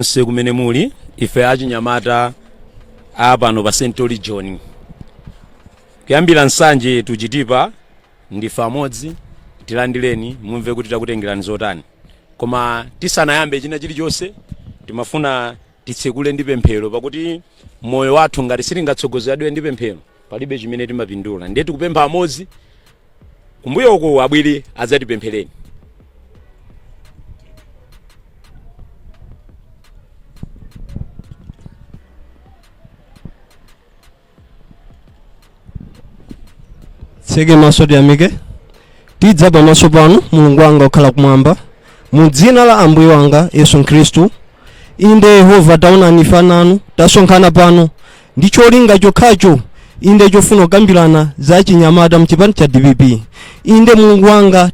Nonse kumene muli, ife achinyamata apano pa Central Region, kuyambira Nsanje to Chitipa, ndife amodzi. Tilandireni, mumve kuti takutengerani zotani. Koma tisanayambe china chilichonse, timafuna titsekule ndi pemphero, pakuti moyo wathu ngati sitingatsogozedwe ndi pemphero, palibe chimene timapindula. Ndiye tikupempha amodzi kumbuyoko abwere adzatipemphereni. Tseke maso, tiyamike. Tidza pamaso panu, Mulungu wanga okhala kumwamba, mu dzina la Ambuye wanga Yesu Khristu. Inde Yehova, taonani, ife ana anu tasonkhana pano ndi cholinga chokhacho, inde, chofuna kukambirana za chinyamata mchipani cha DPP. Inde Mulungu wanga,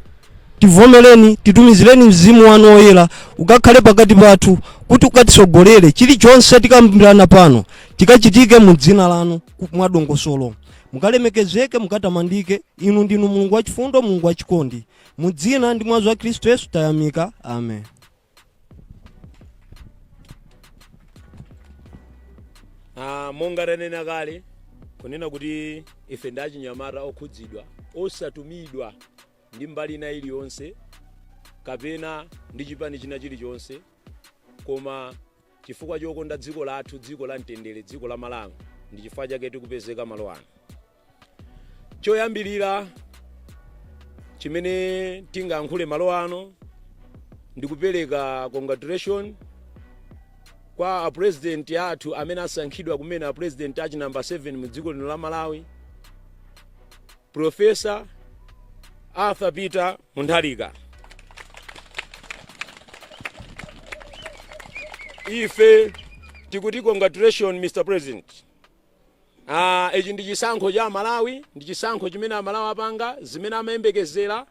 tivomereni, titumizireni mzimu wanu woyera ukakhale pakati pathu kuti ukatisogolere. Chilichonse tikambirana pano chikachitike mu dzina lanu mwadongosolo. Mukalemekezeke, mukatamandike. Inu ndinu Mulungu wachifundo, Mulungu wachikondi. Mu dzina ndi mwazi wa Khristu Yesu tayamika, amen. Monga tanena kale kunena kuti ife ndi achinyamata okhudzidwa, osatumidwa ndi mbali ina iliyonse kapena ndi chipani china chilichonse, koma chifukwa chokonda dziko lathu, dziko la mtendere, dziko la Malawi, ndi chifukwa chake tikupezeka malo ano. Choyambirira chimene tingayankhule malo ano ndikupereka congratulation kwa a president athu amene asankhidwa kumene, a president achi number 7 mu dziko lino la Malawi, Professor Arthur Peter Mutharika. Ife tikuti congratulation, Mr President. Ichi ndi chisankho cha Malawi, ndi chisankho chimene Amalawi apanga, zimene amayembekezera,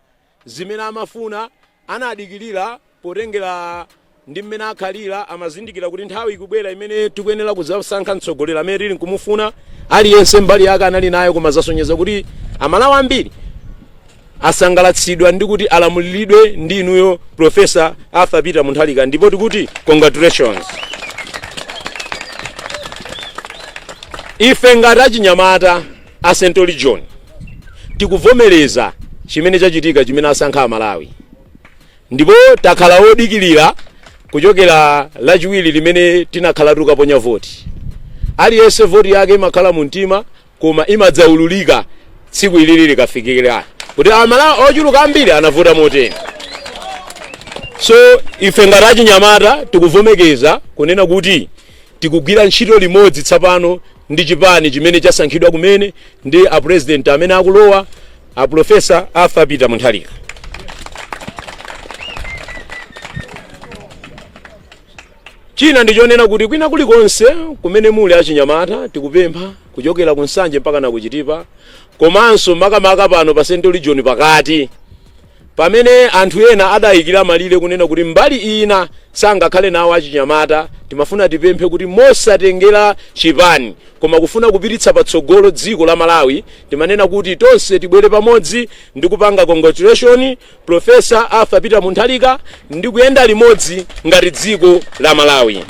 zimene amafuna, anadikirira. Potengera ndi mmene akhalira, amazindikira kuti nthawi ikubwera imene tikuyenera kudzasankha mtsogoleri amene tili nkumufuna. Aliyense mbali yake anali nayo, koma zasonyeza kuti Amalawi ambiri asangalatsidwa ndi kuti alamuliridwe ndi inuyo, Professor Arthur Peter Mutharika, ndipo tikuti congratulations. Ife ngati achinyamata a Central Region tikuvomereza chimene chachitika, chimene asankha Amalawi, ndipo takhala odikirira kuchokera Lachiwiri limene tinakhala tikukaponya voti. Aliyense voti yake imakhala mu mtima, koma imadzaululika tsiku ilili likafikira kuti Amalawi ochuluka ambiri anavota motere. So ife ngati achinyamata tikuvomekeza kunena kuti tikugwira ntchito limodzi tsapano ndi chipani chimene chasankhidwa kumene ndi a president amene akulowa, a Professor Arthur Peter Mutharika. China ndichonena kuti kwina kulikonse kumene muli achinyamata, tikupempha kuchokera ku Nsanje mpaka na kuchitipa, komanso makamaka pano pa Central Region pakati, pamene anthu ena adayikira malire kunena kuti mbali ina sangakhale nawo achinyamata, timafuna tipemphe kuti mosatengera chipani, koma kufuna kupititsa patsogolo dziko la Malawi, timanena kuti tonse tibwere pamodzi ndi kupanga congratulation Professor Arthur Peter Mutharika ndi kuyenda limodzi ngati dziko la Malawi.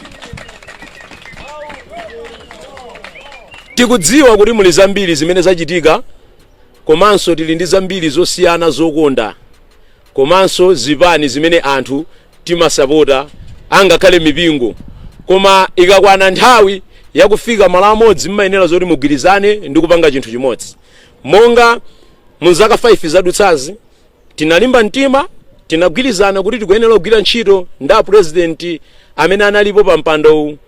Tikudziwa kuti muli zambiri zimene zachitika, komanso tili ndi zambiri zosiyana zokonda, komanso zipani zimene anthu timasapota, angakhale mipingo, koma ikakwana nthawi yakufika malo amodzi, mmayenera zoti mugwirizane ndi kupanga chinthu chimodzi. Monga mu zaka 5 zadutsazi, tinalimba mtima, tinagwirizana kuti tikuyenera kugwira ntchito ndi a president amene analipo pa mpando,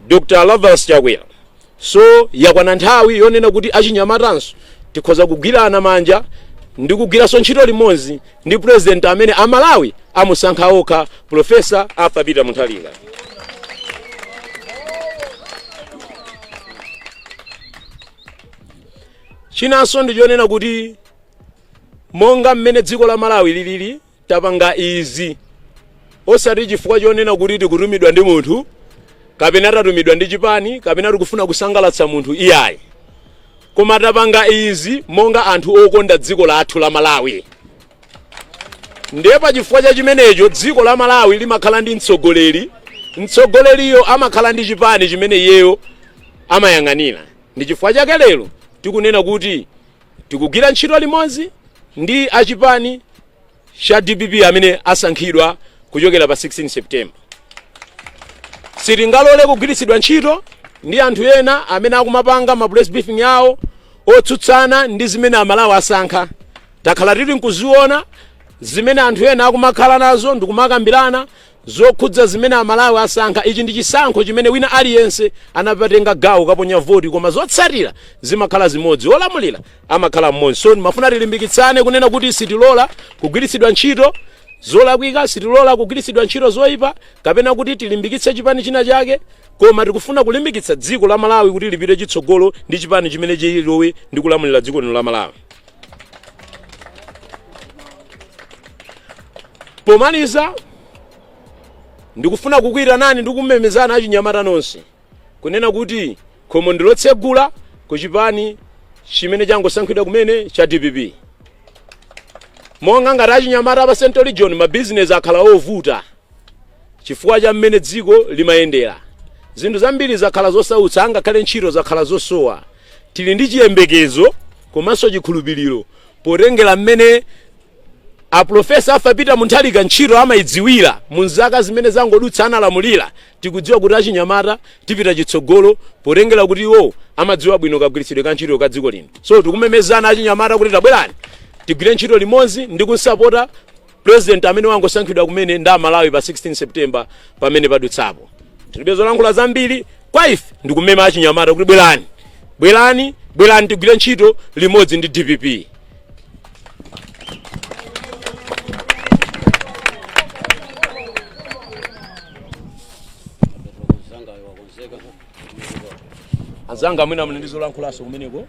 Dr Lazarus Chakwera. So yakwana nthawi yonena kuti achinyamatanso tikhoza kugwirana manja ndi kugwiranso ntchito limodzi ndi president amene Amalawi amusankha okha, Professor Arthur Peter Mutharika. Chinanso ndichonena kuti monga mmene dziko la Malawi lilili, tapanga izi osati chifukwa chonena kuti tikutumidwa ndi munthu, kapena tatumidwa ndi chipani, kapena tikufuna kusangalatsa munthu, iyayi, koma tapanga izi monga anthu okonda dziko lathu la Malawi. Ndiye pa chifukwa cha chimenecho, dziko la Malawi limakhala ndi mtsogoleri. Mtsogoleriyo amakhala ndi chipani chimene iyeyo amayang'anira. Ndi chifukwa chake lero tikunena kuti tikugwira ntchito limodzi ndi achipani cha DPP amene asankhidwa kuchokera pa 16 September. Sitingalole kugwiritsidwa ntchito ndi anthu ena amene akumapanga ma press briefing awo otsutsana ndi zimene Amalawi asankha. Takhala tili nkuziona zimene anthu ena akumakhala nazo ndikumakambirana zokhudza zimene Amalawi asankha. Ichi ndi chisankho chimene wina aliyense anapatenga gawo kaponya voti, koma zotsatira zimakhala zimodzi, olamulira amakhala mmodzi. So mafuna tilimbikitsane kunena kuti sitilola kugwiritsidwa ntchito zolakwika, sitilola kugwiritsidwa ntchito zoyipa, kapena kuti tilimbikitse chipani china chake, koma tikufuna kulimbikitsa dziko la Malawi kuti lipite chitsogolo ndi chipani chimene chilowe ndi kulamulira dziko lino la Malawi. Pomaliza, ndikufuna kukuyitanani ndi kumemezana achinyamata nonse kunena kuti khomo ndilotsegula ku chipani chimene changosankhidwa kumene cha DPP. Monga ngati achinyamata pa Central Region, mabizinesi akhala ovuta chifukwa cha mmene dziko limayendera. Zinthu zambiri zakhala zosautsa, angakhale ntchito zakhala zosowa. Tili ndi chiyembekezo komanso chikhulupiriro potengera mmene Aprofesa Arthur Peter Mutharika ntchito amayidziwira mu zaka zimene zangodutsa analamulira. Tikudziwa kuti achinyamata tipita chitsogolo potengera kuti iwo amadziwa bwino kagwiritsidwe ka ntchito ka dziko lino. So tikumemezana achinyamata kuti tabwerani tigwire ntchito limodzi ndi kusapota president amene wangosankhidwa kumene ndi Amalawi pa 16 September pamene padutsapo. Tilibe zolankhula zambiri. Kwa ife ndikumema achinyamata kuti bwerani, bwerani, bwerani tigwire ntchito limodzi ndi DPP. Anzanga, mwina muli ndi zolankhulaso kumeneko.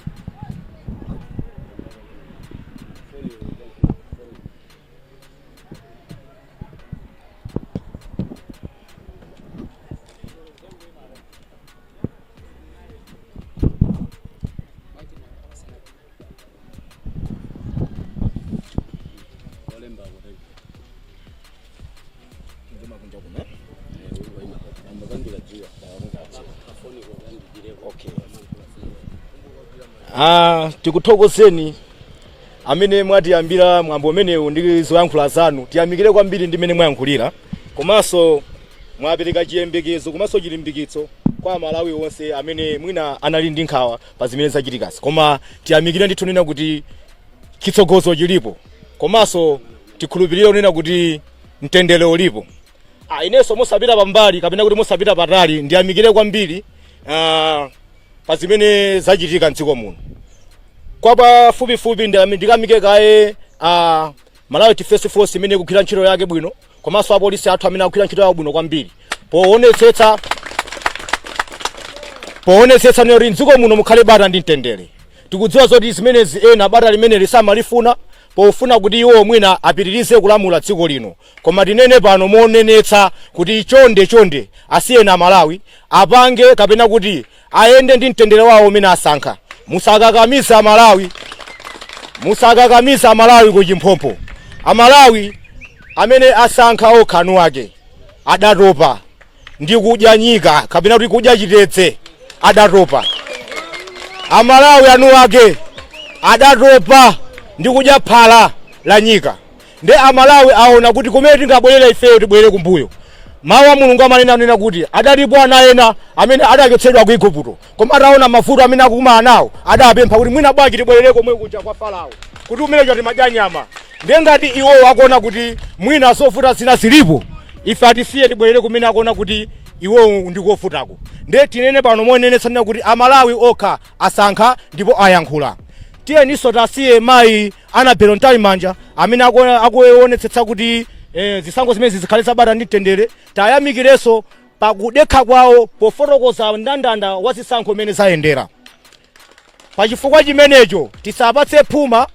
Tikuthokozeni amene mwatiyambira mwambo umenewu ndi zoyankhula zanu. Tiyamikire kwambiri ndi mmene mwayankhulira, komanso mwapereka chiyembekezo komanso chilimbikitso kwa Amalawi onse amene mwina anali ndi nkhawa pa zimene zachitikazi. Koma tiyamikire ndithu nena kuti chitsogozo chilipo, komanso tikhulupirire kunena kuti mtendere ulipo. Inenso mosapita pambali kapena kuti mosapita patali, ndiyamikire kwambiri pa zimene zachitika mdziko muno. Kwa pafupifupi ndikamike kaye Malawi Defense Force imene ikugwira ntchito yake bwino, komanso apolisi athu amene akugwira ntchito yawo bwino kwambiri poonetsetsa kuti mdziko muno mukhale bata ndi mtendere. Tikudziwa zoti zimenezi ena bata limeneli samalifuna pofuna kuti iwo mwina apitirize kulamula dziko lino, koma tinene pano monenetsa kuti chonde chonde asiyeni Amalawi apange kapena kuti ayende ndi mtendere wawo umene asankha. Musakakamize Amalawi, musakakamize Amalawi ku chimphompho. Amalawi amene asankha okha anu ake adatopa ndi kudya nyika kapena kuti kudya chitedze. Adatopa Amalawi anu ake, adatopa ndi kudya phala la nyika. Ndi Amalawi aona kuti kumene tingabwerere ifeyo, tibwerere kumbuyo. Mawu a Mulungu amanena anena kuti adalipo ana ena amene adachotsedwa ku Igupto, koma ataona mavuto amene akukumana nawo adapempha kuti mwina bwanji tibwerere komwe kuja kwa Farao, kuti kumene timadya nyama. Ndiye ngati iwowo akuona kuti mwina zovuta zina zilipo, ife atisiye tibwerere kumene akuona kuti iwowo ndikofutako. Ndiye tinene pano monenetsa nena kuti Amalawi okha asankha ndipo ayankhula. Tiyeninso tasiye mayi Annabel Mtalimanja amene akuonetsetsa kuti zisankho zimene zikhale zabata ndi mtendere. Tayamikirenso pakudekha kwawo pofotokoza mndandanda wa zisankho imene zayendera. Pachifukwa chimenecho tisapatse phuma,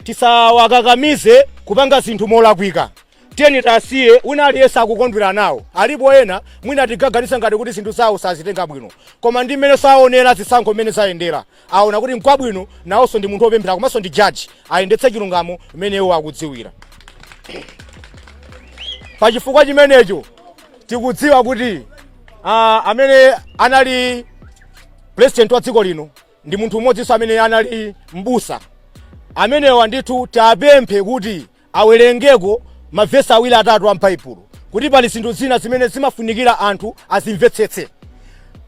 tisawakakamize kupanga zinthu molakwika. Tiyeni tasiye, wina aliyense akukondwera nawo. Alipo ena mwina tigaganisa ngati kuti zinthu zawo sazitenga bwino, koma ndi mmene saonera zisankho mmene zayendera, aona kuti nkwabwino. Nawonso ndi munthu wopemphera komanso ndi jaji, ayendetse chilungamo mmene iwo akudziwira. Pachifukwa chimenecho Tikudziwa kuti amene anali president wa dziko lino ndi munthu mmodzinso amene anali mbusa. Amenewa ndithu tapemphe kuti awerengeko mavesi awiri atatu a m'Baibulo, kuti pali zinthu zina zimene zimafunikira anthu azimvetsetse.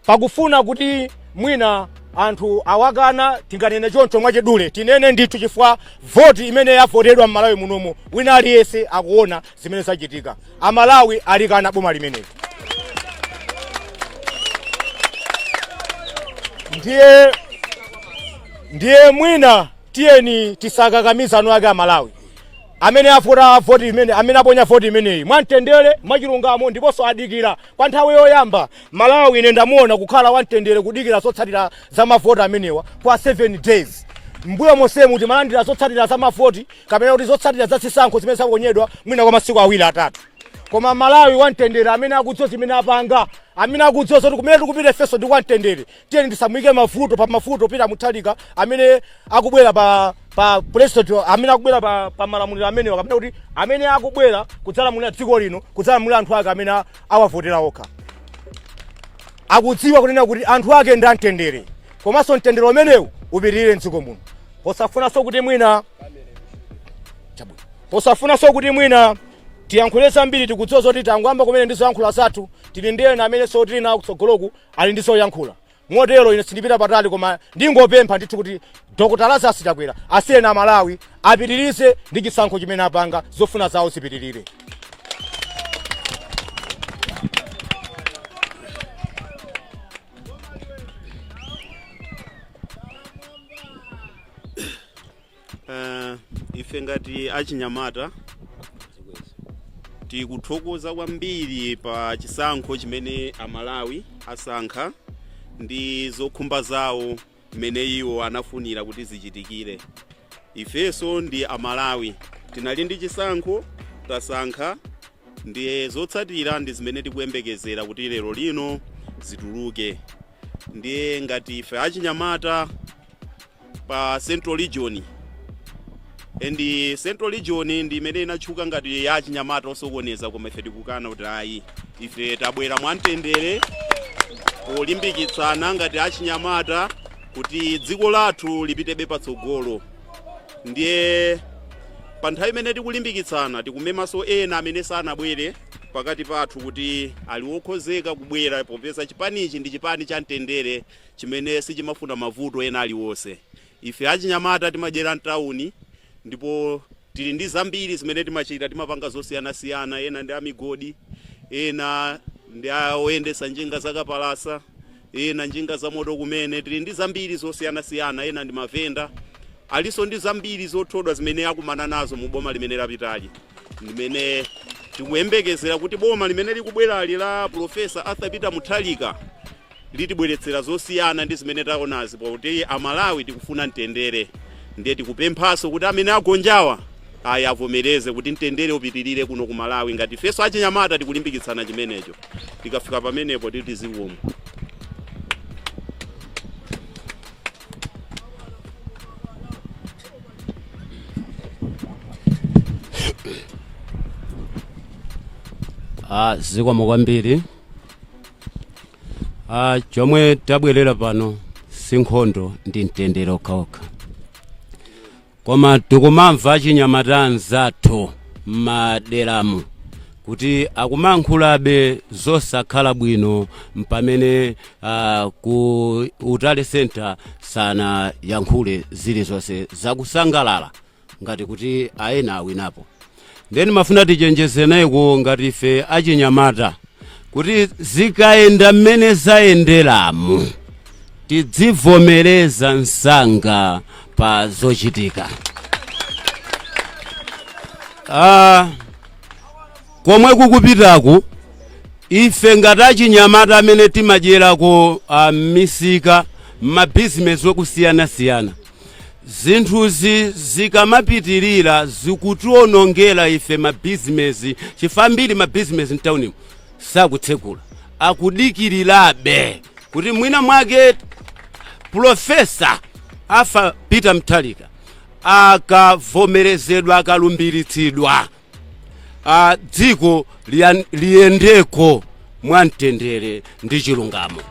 Pakufuna kuti mwina anthu awakana, tinganene choncho mwachidule, tinene ndithu, chifukwa voti imene yavotedwa m'Malawi munomo, wina aliyense akuona zimene zachitika. Amalawi alikana boma limeneli. Ndiye mwina tiyeni tisakakamiza anu ake Amalawi amene avota voti imene, amene aponya voti imeneyi mwamtendere, mwachilungamo, ndiponso adikira kwa nthawi yoyamba. Malawi ine ndamuona kukhala wamtendere, kudikira zotsatira za mavoti amenewa kwa 7 days. Mbuyo monsemu timalandira zotsatira za mavoti kapena kuti zotsatira za zisankho zimene zaponyedwa mwina kwa masiku awiri, atatu. Koma Malawi wamtendere, amene akudziwa zimene apanga, amene akudziwa zoti kumene tikupita ifenso ndi kwamtendere, tiyeni tisamuyike mavuto pa mavuto Peter Mutharika amene akubwera pa president, amene akubwera pa malamuliro amenewa, kapena kuti amene akubwera kudzalamulira dziko lino, kudzalamulira anthu ake amene awavotera okha. Akudziwa kunena kuti anthu ake ndi amtendere, komanso mtendere umenewu upitirire mdziko muno. Posafunanso kuti mwina tiyankhule zambiri, tikudziwa zoti tangoyamba kumene ndi zoyankhula zathu. Tili ndi ena amene so tili nawo kutsogoloku ali ndi zoyankhula. Motero ine sindipita patali, koma ndingopempha ndithu kuti Dr Lazarus Chakwera asiyeni Amalawi apitirize ndi chisankho chimene apanga, zofuna zawo zipitirire. Ife ngati achinyamata tikuthokoza kwambiri pa chisankho chimene Amalawi asankha ndi zokhumba zawo mmene iwo anafunira kuti zichitikire. Ifenso ndi Amalawi, tinali ndi chisankho, tasankha, ndiye zotsatira ndi zimene tikuyembekezera kuti lero lino zituluke. Ndiye ngati ife achinyamata pa Central Region, and Central Region ndi imene inatchuka ngati ya achinyamata osokoneza, koma ife tikukana kuti ayi, ife tabwera mwamtendere polimbikitsana ngati achinyamata kuti dziko lathu lipitebe patsogolo. Ndiye pa nthawi imene tikulimbikitsana, tikumemanso ena amene sanabwere pakati pathu kuti ali wokhozeka kubwera, popeza chipanichi ndi chipani cha mtendere chimene sichimafuna mavuto ena aliwonse. Ife achinyamata timadyera mtawuni ndipo tili ndi zambiri zimene timachita, timapanga zosiyanasiyana. Ena ndi amigodi, ena ndi oyendesa njinga zakapalasa, ena njinga za moto kumene. Tili ndi zambiri zosiyanasiyana. Ena ndi mavenda, alinso ndi zambiri zothodwa zimene akumana nazo mu boma limene lapitali, limene tikuyembekezera kuti boma limene likubwerali la Professor Arthur Peter Mutharika litibweretsera zosiyana ndi zimene taonazi, pakuti Amalawi tikufuna mtendere. Ndiye tikupemphanso kuti amene agonjawa ayi, avomereze kuti mtendere upitirire kuno ku Malawi. Ngati ifenso achinyamata tikulimbikitsana chimenecho. Tikafika pamenepo titi zikomo. Zikomo kwambiri. Chomwe tabwerera pano si nkhondo, ndi mtendere okhaokha, koma tikumamva achinyamata anzathu m'maderamu kuti akumankhulabe zosakhala bwino, mpamene ku Utale Center sanayankhule zilizonse zakusangalala ngati kuti aena awinapo. Ndeni mafuna tichenjezeneko ngati ife achinyamata kuti zikayenda mmene zayenderamu, tidzivomereza msanga pa zochitika. Komwe kukupitaku, ife ngati achinyamata amene timadyerako misika, mabizinesi okusiyanasiyana, zinthuzi zikamapitirira zikutionongera ife mabizinesi, chifukwa ambiri mabizinesi mtaunimu sakutsekula, akudikirirabe kuti mwina mwake Professor Arthur Peter Mutharika akavomerezedwa, akalumbiritsidwa, dziko liyendeko. Mwamtendere ndi chilungamo.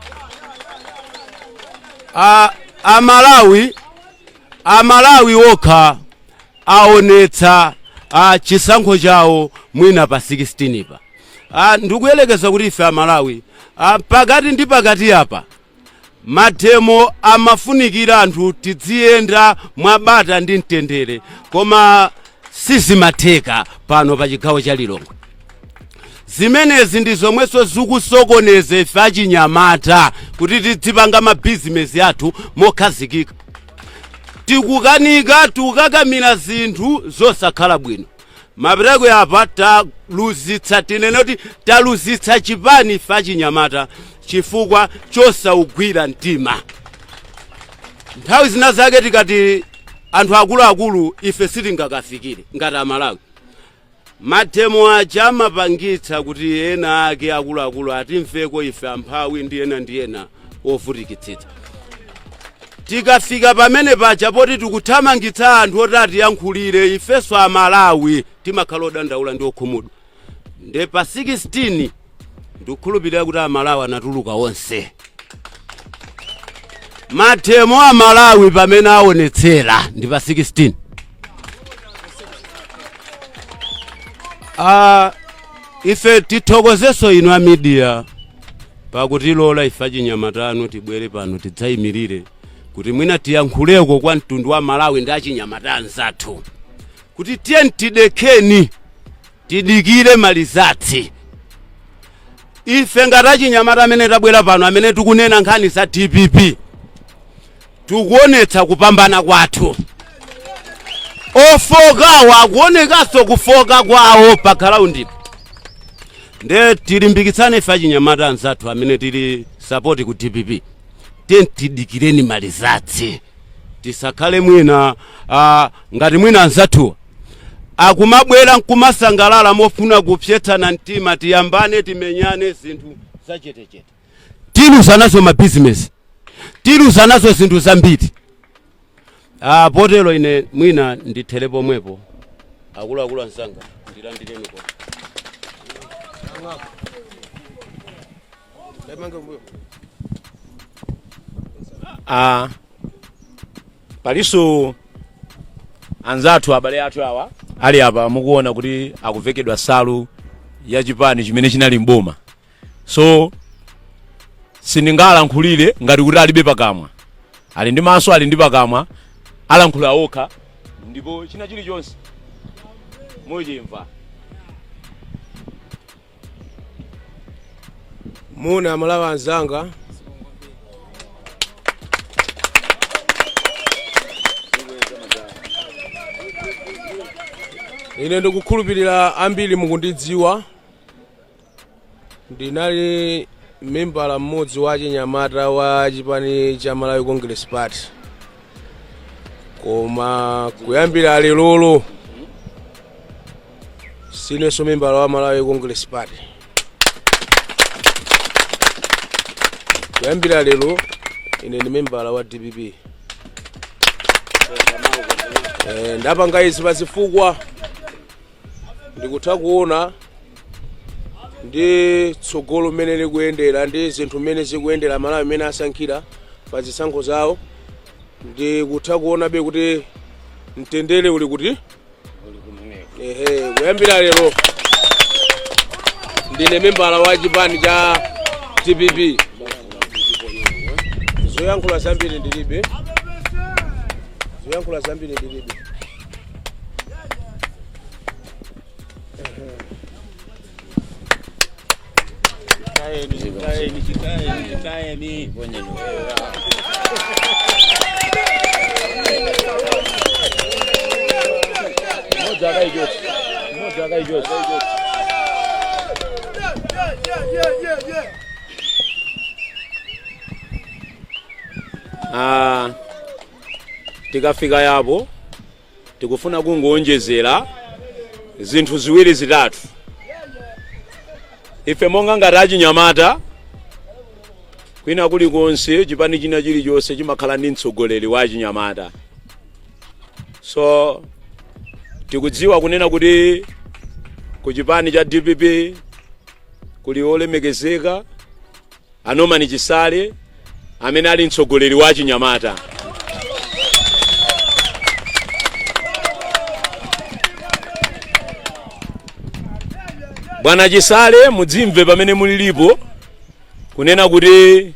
Amalawi okha aonetsa chisankho chawo mwina pa 16 pa. Ndikuyelekeza kuti ife Amalawi, pakati ndi pakati apa mademo amafunikira anthu tidziyenda mwabata ndi mtendere, koma sizimatheka pano pa chigawo cha Lilongwe. Zimenezi ndi zomwenso zikusokoneza ife achinyamata kuti tidzipanga mabizinesi athu mokhazikika. Tikukanika, tikukakamira zinthu zosakhala bwino. Mapereko apa taluzitsa, tinene kuti taluzitsa chipani ife achinyamata chifukwa chosaugwira mtima. Nthawi zina zake tikati anthu akuluakulu ife sitingakafikire ngati Amalawi. Mademo aja amapangitsa kuti ena ake akuluakulu atimveko ife amphawi ndi ena ndi ena ovutikitsitsa. Tikafika pamene paja poti tikuthamangitsa anthu oti atiyankhulire, ifenso Amalawi timakhala odandaula ndi okhumudwa. Nde pa 16 ndikukhulupirira kuti Amalawi anatuluka onse. Mademo Amalawi pamene aonetsera ndi pa 16. Ife tithokozenso inu a media pakutilola ife achinyamatano tibwere pano tidzayimirire kuti mwina tiyankhuleko kwa mtundu wa Malawi ndi achinyamata anzathu kuti tiye tidekheni, tidikire malizatsi. Ife ngati achinyamata amene tabwera pano, amene tikunena nkhani za DPP, tikuonetsa kupambana kwathu. Ofokawo akuonekanso kufoka kwawo pa ground. Nde tilimbikitsane ife achinyamata anzathu amene tili support ku DPP, tiye tidikireni malizatsi, tisakhale mwina ngati mwina anzathuwa akumabwera nkumasangalala mofuna kupsetsana mtima, tiyambane, timenyane, zinthu zachetechete. Tiluza nazo mabizinesi, tiluza nazo zinthu zambiri. Potero ine mwina ndithere pomwepo. Akuluakulu anzanga, ndilandireni ko. Palinso anzathu, abale athu awa ali apa, mukuona kuti akuvekedwa salu ya chipani chimene chinali mboma, so sindingalankhulire ngati kuti alibe pakamwa. Ali ndi maso, ali ndi pakamwa, alankhula okha ndipo china chilichonse muchimva. Muna Amalawi anzanga, ine ndikukhulupirira ambiri mukundidziwa. Ndinali membala mmodzi wa chinyamata wa chipani cha Malawi Congress Party, koma kuyambira lerolo sinenso membala wa Malawi Congress Party. Kuyambira lero ine ndi membala wa DPP. Ndapanga izi pazifukwa ndikutha kuona ndi tsogolo mmene likuyendera ndi zinthu mmene zikuyendera Malawi mmene asankhira pa zisankho zawo. Ndikutha kuonabe kuti mtendere uli kuti ehe. Kuyambira lero ndine membala wa chipani cha DPP. Zoyankhula zambiri ndilibe, zoyankhula zambiri ndilibe. Mmodzi akaichotse, mmodzi akaichotse. Tikafika yapo tikufuna kungoonjezera zinthu ziwiri zitatu. Ife monga ngati achinyamata, kwina kulikonse chipani china chilichonse chimakhala ndi mtsogoleri wa achinyamata, so tikudziwa kunena kuti ku chipani cha DPP Kuli olemekezeka a Norman Chisale amene ali mtsogoleri wa achinyamata. Bwana Chisale, mudzimve pamene mulilipo kunena kuti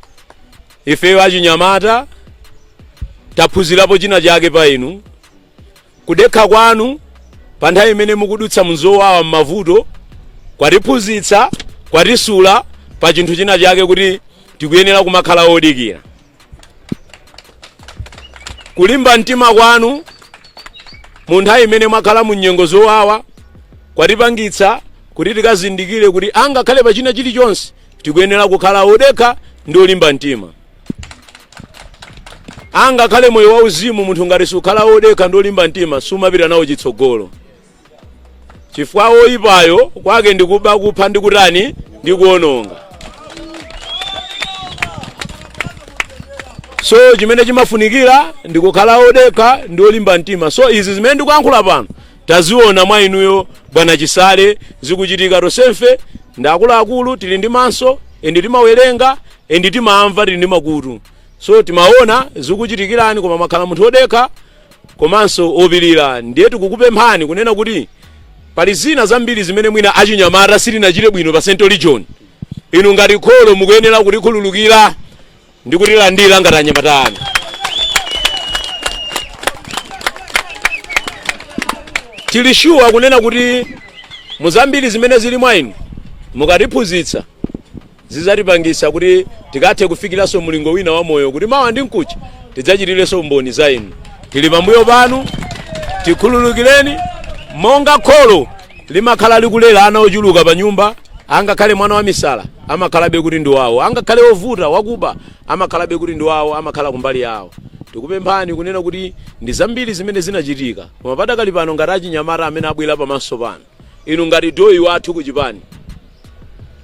ifeyo achinyamata taphunzirapo china chake pa inu. Kudekha kwanu pa nthawi imene mukudutsa mzowawa, m'mavuto, kwatiphunzitsa, kwatisula pa chinthu china chake kuti tikuyenera kumakhala odikira. Kulimba mtima kwanu mu nthawi imene mwakhala mu nyengo zowawa kwatipangitsa kuti tikazindikire kuti angakhale pa china chilichonse tikuyenera kukhala odekha ndi olimba mtima. Angakhale moyo wauzimu, munthu ngati sukhala odekha ndi olimba mtima sumapita nawo chitsogolo, chifukwa oyipayo kwake ndikuba, kupha ndi kutani, ndi kuononga. So chimene chimafunikira ndikukhala odekha ndi olimba mtima. So izi zimene ndikuyankhula pano taziona mwa inuyo, bwana Chisale, zikuchitika. Tonsefe ndi akuluakulu, tili ndi maso and timawerenga and timamva, tili ndi makutu. So timaona zikuchitikirani, koma mwakhala munthu odekha komanso opirira. Ndiye tikukupemphani kunena kuti pali zina zambiri zimene mwina achinyamata sitinachite bwino pa Central Region. Inu ngati kholo mukuyenera kutikhululukira ndi kutilandira ngati anyamata anu. Tili sure kunena kuti muzambiri zimene zili mwa inu, mukatiphunzitsa zidzatipangisa kuti tikathe kufikiranso mlingo wina wa moyo, kuti mawa ndi mkucha tidzachitirenso umboni za inu. Tili pambuyo panu, tikhululukireni. Monga kholo limakhala likulera ana ochuluka pa nyumba, angakhale mwana wa misala amakhalabe kuti ndi wawo, angakhale ovuta, wakuba, amakhalabe kuti ndi wawo, amakhala kumbali yawo. Tikupemphani kunena kuti ndi zambiri zimene zinachitika, koma padakali pano ngati achinyamata amene abwera pamaso pano, inu ngati doyi wathu kuchipani,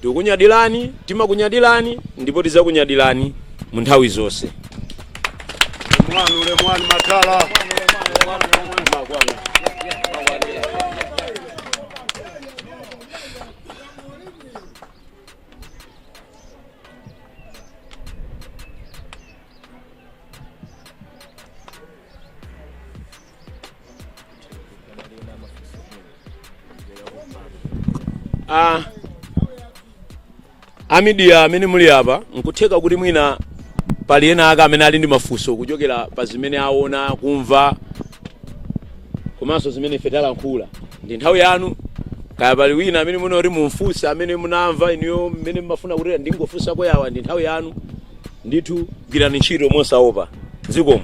tikukunyadirani, timakunyadirani ndipo tidzakunyadirani mu nthawi zonse. Lemwanu, lemwanu matala. A media amene muli apa, nkutheka kuti mwina pali ena aka amene ali ndi mafunso kuchokera pa zimene aona, kumva komanso zimene ife talankhula. Ndi nthawi yanu. Kaya pali wina amene munoti mumfunse, amene munamva inuyo mmene mmafuna kuti ndingofunsako yawa, ndi nthawi yanu ndithu. Gwirani ntchito mosaopa. Zikomo.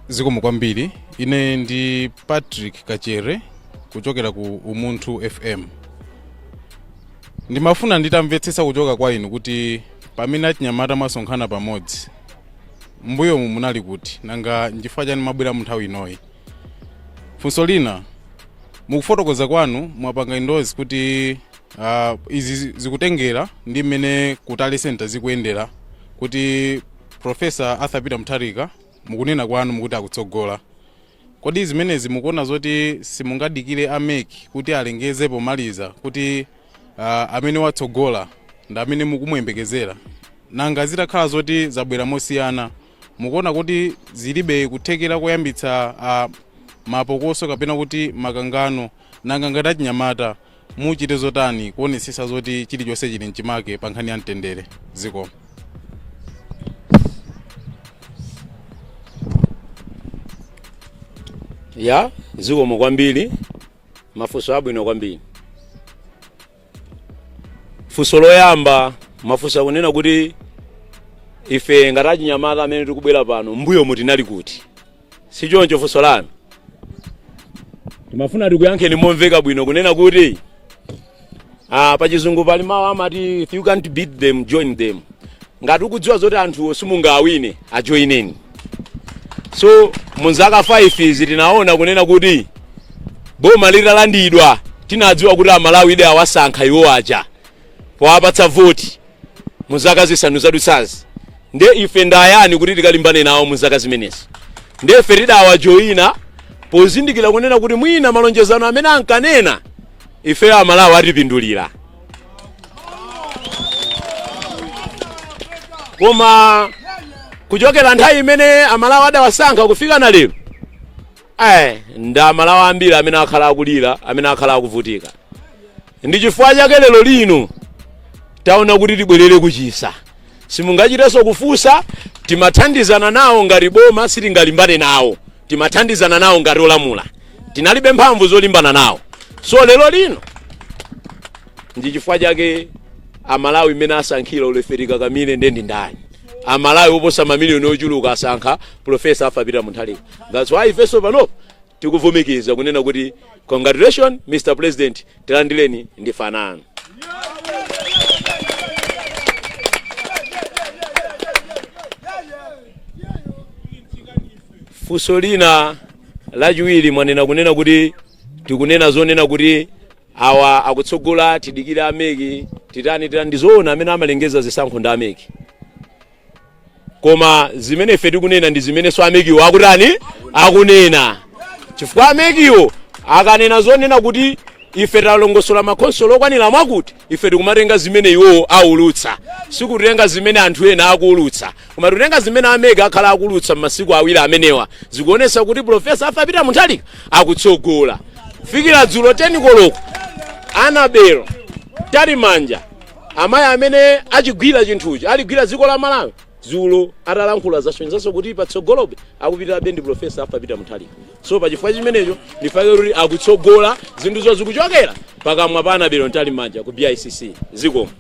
Zikomo kwambiri. Ine ndi Patrick Kachere kuchokera ku Umunthu FM. Ndimafuna nditamvetsetsa kuchoka kwa inu kuti pamene achinyamata mwasonkhana pamodzi, mbuyomu munali kuti? Nanga nchifukwa chani mwabwera mu nthawi inoyi? Funso lina, mukufotokoza kwanu mwapanga endorse kuti izi zikutengera ndi mmene ku tally center zikuyendera, kuti Professor Arthur Peter Mutharika mukunena kwanu mukuti akutsogola. Kodi zimenezi mukuona zoti simungadikire a MEC kuti alengeze pomaliza kuti amene watsogola ndi amene mukumuyembekezera? Nanga zitakhala zoti zabwera mosiyana, mukuona kuti zilibe kuthekera koyambitsa mapokoso kapena kuti makangano? Nanga ngati achinyamata muchite zotani kuonetsetsa zoti chilichonse chili mchimake pa nkhani ya mtendere? Zikomo. Ya, zikomo kwambiri, mafunso abwino kwambiri. Funso loyamba, mafunso akunena kuti ife ngati achinyamata amene tikubwera pano, mbuyomu tinali kuti, si choncho funso lanu? Timafuna tikuyankheni momveka bwino kunena kuti pachizungu pali mawu amati, "If you can't beat them, join them." Ngati ukudziwa zoti anthuwo simungawine, ajoineni. So munzaka 5 izi tinaona kunena kuti boma litalandidwa, tinadziwa kuti Amalawi ide awasankha iwo aja powapatsa voti. Muzaka 5 zadutsazi Ndiye ife ndayani kuti tikalimbane nawo mu zaka zimenezi? Ndiye ife tidawajoyina pozindikira kunena kuti mwina malonjezano amene ankanena ife Amalawi atipindulira. Koma kuchokera nthawi imene Amalawi adawasankha kufika na lero, ndi Amalawi ambiri amene akhala akulira, amene akhala akuvutika. Ndi chifukwa chake lero lino taona kuti tibwerere kuchisa. Simungachitenso kufunsa, timathandizana nawo ngati boma, sitingalimbane nawo. Timathandizana nawo ngati olamula, tinalibe mphamvu zolimbana nawo. So lero lino ndi chifukwa chake Amalawi mmene asankhira, ulefe tikakamire ndendi ndani? Amalawi oposa mamiliyoni ochuluka asankha Professor Arthur Peter Mutharika. That's why ifenso panopo tikuvumikiza kunena kuti congratulations, Mr President, tilandireni ndi fanano. Funso lina lachiwiri mwanena kunena kuti tikunena zonena kuti awa akutsogola, tidikire a MEC, titani titani. Ndizoona, amene amalengeza zisankho ndi a MEC, koma zimene ife tikunena ndi zimenenso a MECwo akutani, akunena, chifukwa a MECwo akanena zonena kuti ife talongosola makhonsolo okwanira mwakuti, ife tikumatenga zimene iwowo aulutsa, sikutenga zimene anthu ena akuulutsa, koma tikutenga zimene a MEC akhala akuulutsa m'masiku awiri amenewa. Zikuonetsa kuti Professor Arthur Peter Mutharika akutsogola. Fikira dzulo 10 koloko, Annabel Mtalimanja, amayi amene achigwira chinthuchi, aligwira dziko la Malawi, dzulo atalankhula zasonyezanso kuti patsogolobe akupitirabe ndi Professor Arthur Peter Mutharika. So pachifukwa chimenecho ndifake kuti akutsogola, zinthuzo zikuchokera pakamwa pa Annabel Mtalimanja ku BICC. Zikomo.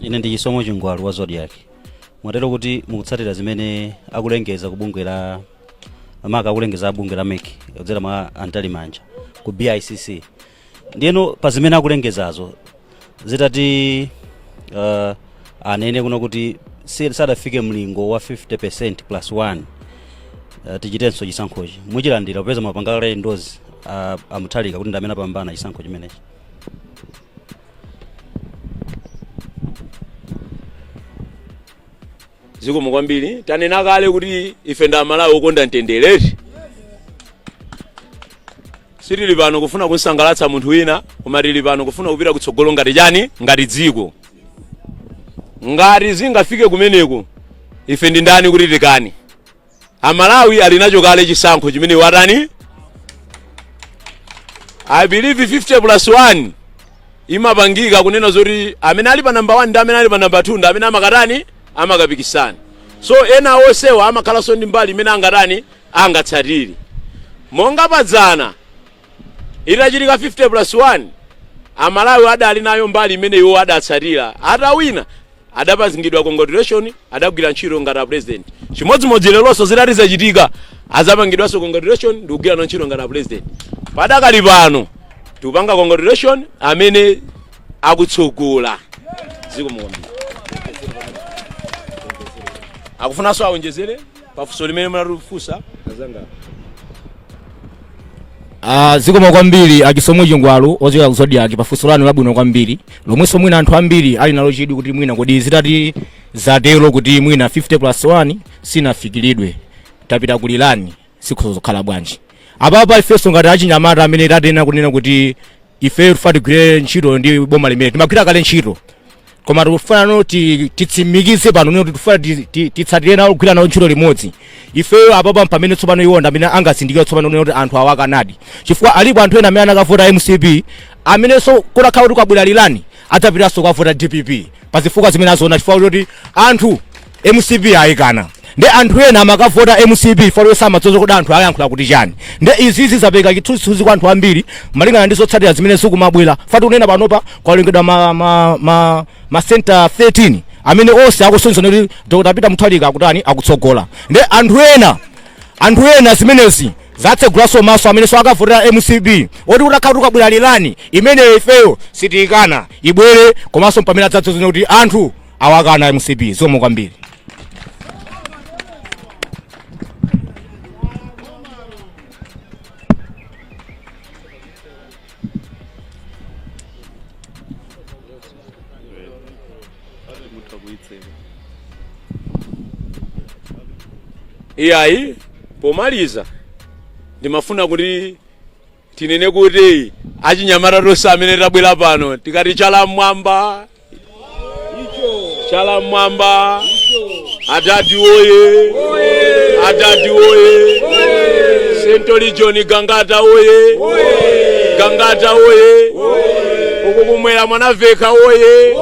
Ine ndi Chisomo Chingwalu wa Zodiak. Mwatero kuti mukutsatira zimene akulengeza ku bungwe la maka, akulengeza bungwe la MEC kudzera mwa a Mtalimanja ku BICC. Ndiyeno pa zimene akulengezazo, zitati anene kuno kuti sadafike mlingo wa 50% plus 1, tichitenso chisankhochi, muchilandira popeza mwapanga kale endorse a Mutharika kuti ndi amene apambana chisankho chimenechi? Zikomo kwambiri. Tanena kale kuti ife ndi Amalawi okonda mtendereti. Sitili pano kufuna kusangalatsa munthu wina, koma tili pano kufuna kupita kutsogolo ngati chani, ngati dziko. Ngati zingafike kumeneko, ife ndi ndani kuti tikani? Amalawi ali nacho kale chisankho chimene watani. I believe 50 plus 1 imapangika kunena zoti amene ali pa namba 1 ndi amene ali pa namba 2 ndi amene amakatani, amakapikisana. So ena onsewa amakhalanso ndi mbali imene angatani, angatsatire. Monga padzana itachitika 50 plus 1, Amalawi adali nayo mbali imene iwo adatsatira. Atawina adapangidwa congratulation, adagwira ntchito ngati a president. Chimodzimodzi leronso zitati zachitika, azapangidwanso congratulation ndi kugwira ntchito ngati a president. Padakali pano tikupanga congratulation amene akutsogola. Zikomo kwambiri. Akufunanso awonjezere pafunso limene munatifunsa azanga? Zikomo kwambiri achisomo Chingwalu ochokera ku Zodiak pafunso lanu labwino kwambiri, lomwenso mwina anthu ambiri ali nalo chidwi kuti mwina kodi zitati zatero kuti mwina 50 plus 1 sinafikiridwe, tapita kulilani, sikhoza kukhala bwanji? Apapa ifenso ngati achinyamata amene tatena kunena kuti ife tifa tigwire ntchito ndi boma limene timagwira kale ntchito, koma tikufuna no titsimikize pano nino kuti tifuna titsatire nawo, kugwira nawo ntchito limodzi. Ifeyo apapa pamene tsopano iwo ndi amene angazindikire tsopano nino kuti anthu awa akanadi, chifukwa alipo anthu ena amene anakavota MCP, amenenso kutakhala kuti kwabwera lilani adzapitanso kukavota DPP pazifukwa zimene aziona, chifukwa kuti anthu MCP ayikana. Ndi anthu ena amakavota MCP chifukwa samadzoza kuti anthu ayankhula kuti chani. Ndi izizi zapereka chithunzithunzi kwa anthu ambiri malingana ndi zotsatira zimene zikumabwera. Fati kunena panopa kwalengedwa ma center 13 amene onse akusonyeza kuti Dr Peter Mutharika akutani, akutsogola. Ndi anthu ena zimenezi zatsegulanso maso amenenso akavotera MCP oti utakhala kuti ukabwera lilani imeneyo ifeyo sitiyikana, ibwere, komanso pamene adzadzozena kuti anthu awakana MCP. Zikomo kwambiri. Mutha kuitseka. Iyayi, pomaliza ndimafuna kuti tinene kuti achinyamata tonse amene tabwera pano tikati chala mmwamba, chala mmwamba, adadi oye, adadi oye, Central Region Gangata oye, Gangata oye, uku kumwera Mwanaveka oye,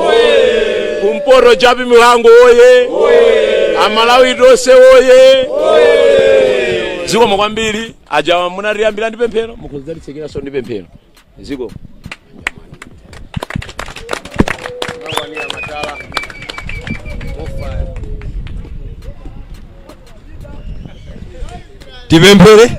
kumpoto Jappie Mhango oye, Amalawi tonse oye. Zikomo kwambiri. Aja munatiyambira ndi pemphero, mukhozalitsekeranso ndi pemphero. Zikomo. Tipemphere.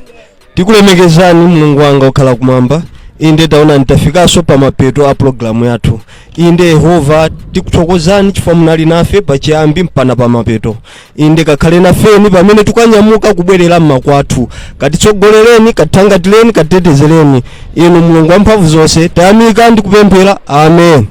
Tikulemekezani Mulungu wanga okhala kumwamba. Inde, taonani tafikanso pa mapeto a pulogalamu yathu. Inde Yehova, tikuthokozani chifukwa munali nafe pachiyambi mpaka pa mapeto. Inde, kakhale nafeni pamene tikanyamuka kubwerera mmakwathu. Katitsogolereni, katithangatireni, katitetezereni inu Mulungu wamphamvu zonse. Tayamika ndi kupemphera, amen.